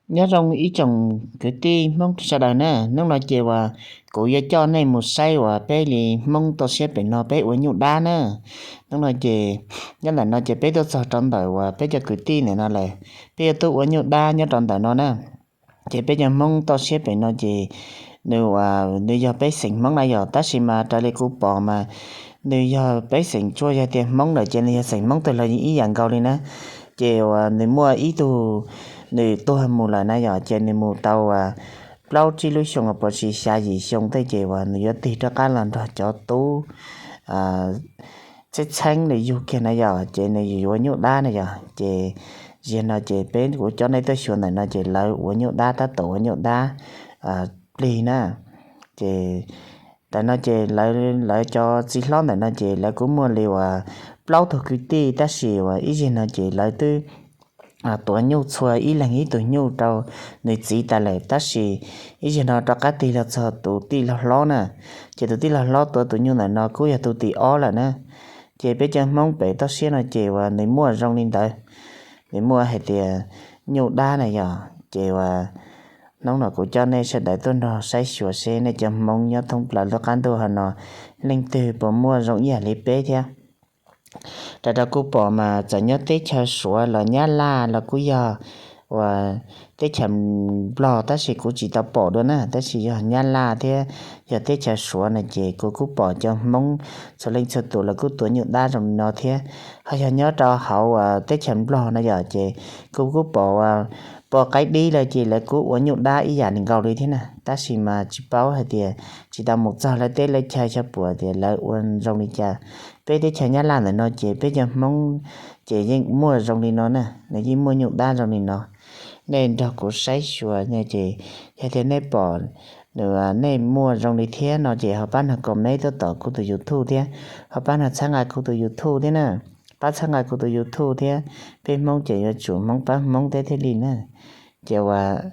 Nyob zoo ib tsoom kwv tij Hmoob sawv daws na, hnub no ces uas kuv yuav coj nej mus saib uas peb li Hmoob toj siab pem no peb ua nyuj dab na. Hnub no ces nyob ntawm no ces peb tuaj txog rau ntawm uas peb cov kwv tij ntawm no lawm, peb yuav tuaj ua nyuj dab nyob rau ntawm no na. Ces peb cov Hmoob toj siab pem no ces nws, nws yog peb xeem Hmoob na yog, tab sis mas raws li kuv pom mas nws yog peb xeem tsuaj, yog tias Hmoob lawm ces nws yog xeem Hmoob twg los yeej ib yam nkaus li na. Ces uas nws muaj ib tug, nws tuag mus lawm na yog, ces nws mus tau uas plaub tsib lub xyoo uas puas tsis xya yim xyoo tej ces uas nws yuav tig rov qab los nrog cov tub txheeb txheeb nws yug kiag na yog, ces nws yuav ua nyuj dab na yog. Ces ziag no ces peb kuv coj nej tuaj xyuas ntawm no ces lawv ua nyuj dab, tab tom ua nyuj dab plig na. Ces ntawm no ces lawv, lawv cov txiv hlob ntawm no ces lawv kuj muaj li uas plaub tug kwv tij, tab sis uas ib zig no ces lawv twb tuav nyuj txhua ib leeg ib tug nyuj rau nws txiv tas lawm, tab sis ib zig no rov qab tig los txog tus tij laug hlob na. Ces tus tij laug hlob tuav tus nyuj ntawm no kuj yog tus tim ob lawm na. Ces peb cov Hmoob pem toj siab no ces uas nws muaj zoo li ntawd, nws muaj hais tias nyuj dab na yog. Ces uas hnub no kuv coj nej sawv daws tuaj nrog saib xyuas seb nej cov Hmoob nyob thoob plaws lub qab ntuj hauv no leej twg puas muaj zoo ib yam li peb thiab. Raws rau kuv pom mas txawm nyob teb chaws Suav los Nyab Laj los kuj yog uas teb chaws Nplog, tab sis kuv tsis tau pom dua na, tab sis yog Nyab Laj thiab yog teb chaws Suav no ces kuv kuj pom cov Hmoob txhua leej txhua tus los kuj tuav nyuj dab zoo li no thiab. Ho yog nyob rau hauv uas teb chaws Nplog no yog ces kuv kuj pom uas pom qaib dib lawm ces lawv kuj ua nyuj dab ib yam li nkaus li thiab na, tab sis mas tsis paub hais tias tsis tau mus txog lawv teb lawv chaw xyov puas tias lawv ua zoo li cas. Peb teb chaws Nyab Laj ntawm no ces peb cov Hmoob ces yeej muaj zoo li no na, nws yeej muaj nyuj dab zoo li no. Nej nrog kuv saib xyuas ces yog tias nej pom, nej muaj zoo li thiab no ces ho pab nrog comment tuaj tom kuv tus YouTube thiab, ho pab nrog txhawb nqa kuv tus YouTube thiab na. Pab txhawb nqa kuv tus YouTube thiab, peb Hmoob ces yuav tsum Hmoob pab Hmoob thiab thiaj li na. Ces uas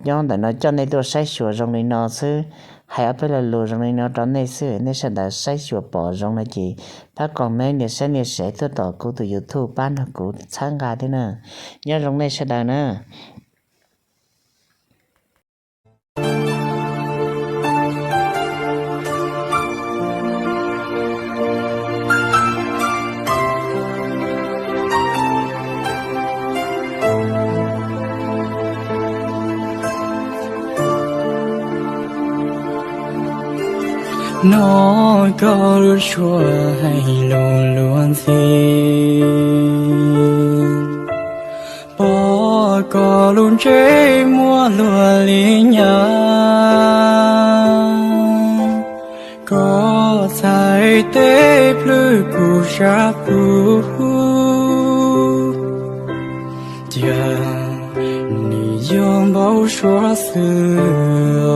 nyob ntawm no coj nej tuaj saib xyuas zoo li no xwb, hais ob peb lo lus zoo li no rau nej xwb, nej sawv daws saib xyuas pom zoo no ces pab comment nias saib nias share tuaj tom kuv tus YouTube pab nrog kuv txhawb nqa thiab na. Nyob zoo nej sawv daws na. Hnov koj lub suab hais lus luag ntxhi, pom koj lub ntsej muag luag li nyab, koj txhais tes plhws kuv sab qus, cia nws yog npau suav xwb.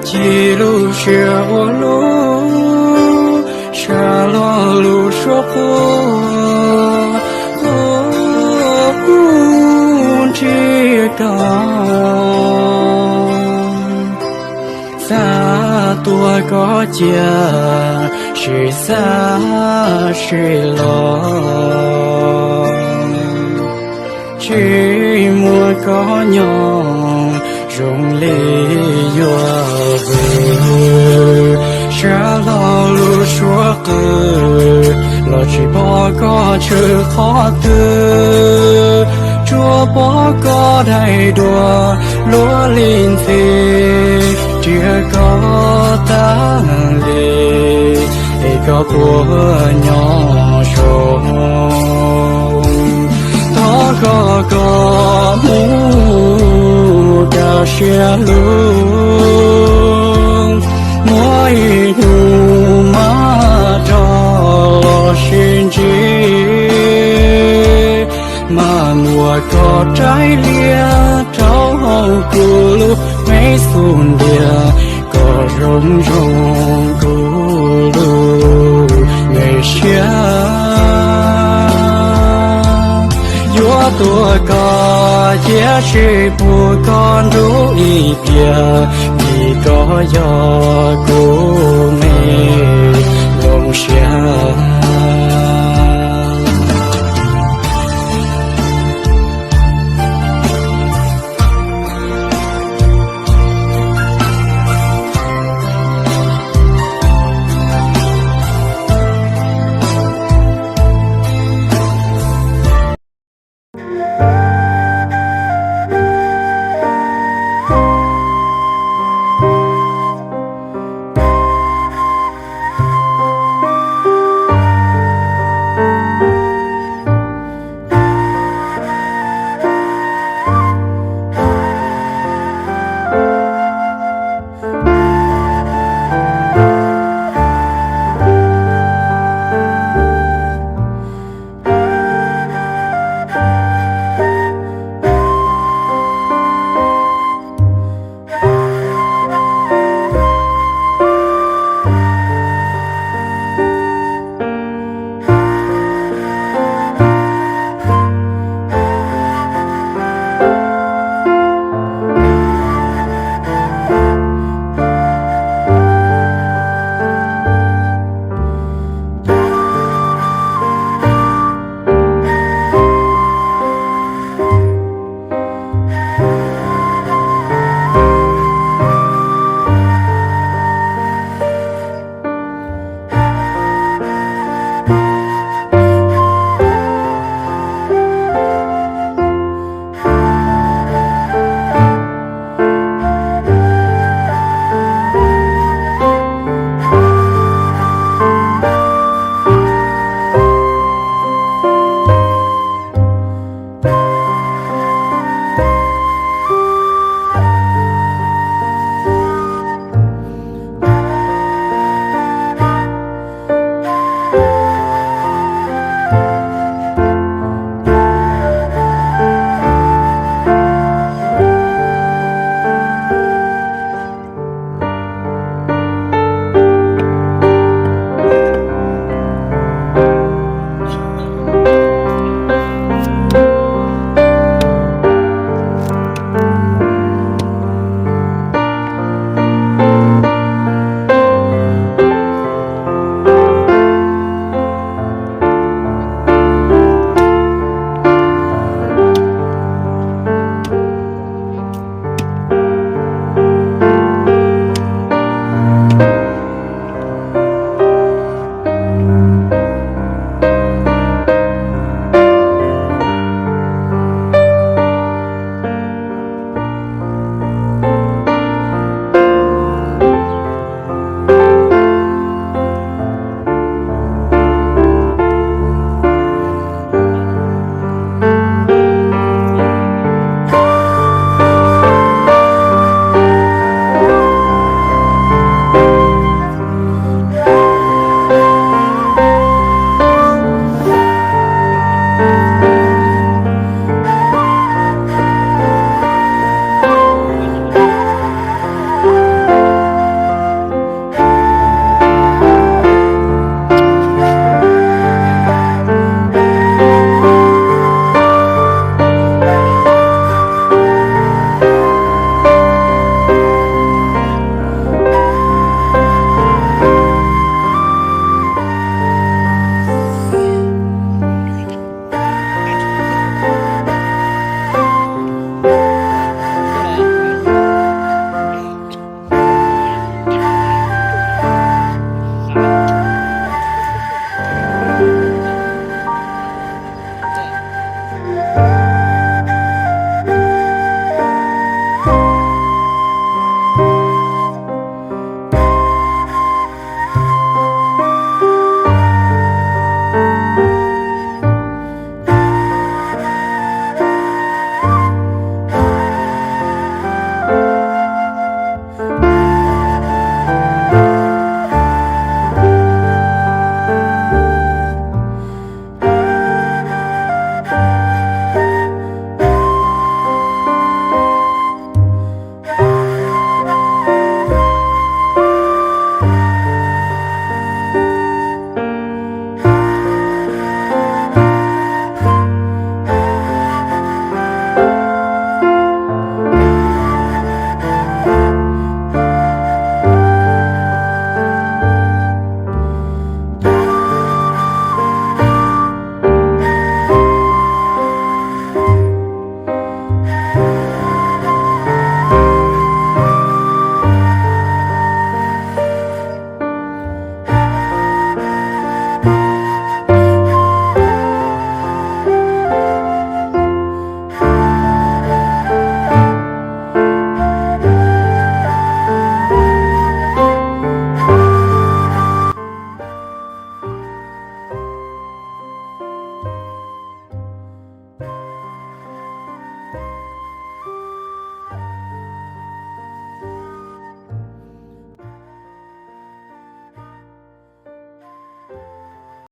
Ci lub siab ua lub sab lo lub suab qus, ntsib koj xav tuaj koj cia, sim xav sim los, tsis muaj koj nyob zoo li yuav vwm. Sab lo lub suab qus los tsis pom koj tshwm qhov twg, tsuas pom koj daim duab luag li ntxhi, nrhiav koj tas li es koj puas nyob zoo. Thov koj kom mus kaj siab lug, muaj ib hnub mam rov los sib ntsib, mam muab koj raws li rau hauv kuv lub me xub ntiag, kom zoo zoo kuv lub me siab. Yuav tuaj koj cia, tsis pub koj nrug ib pliag, vim koj yog kuv me nplooj siab.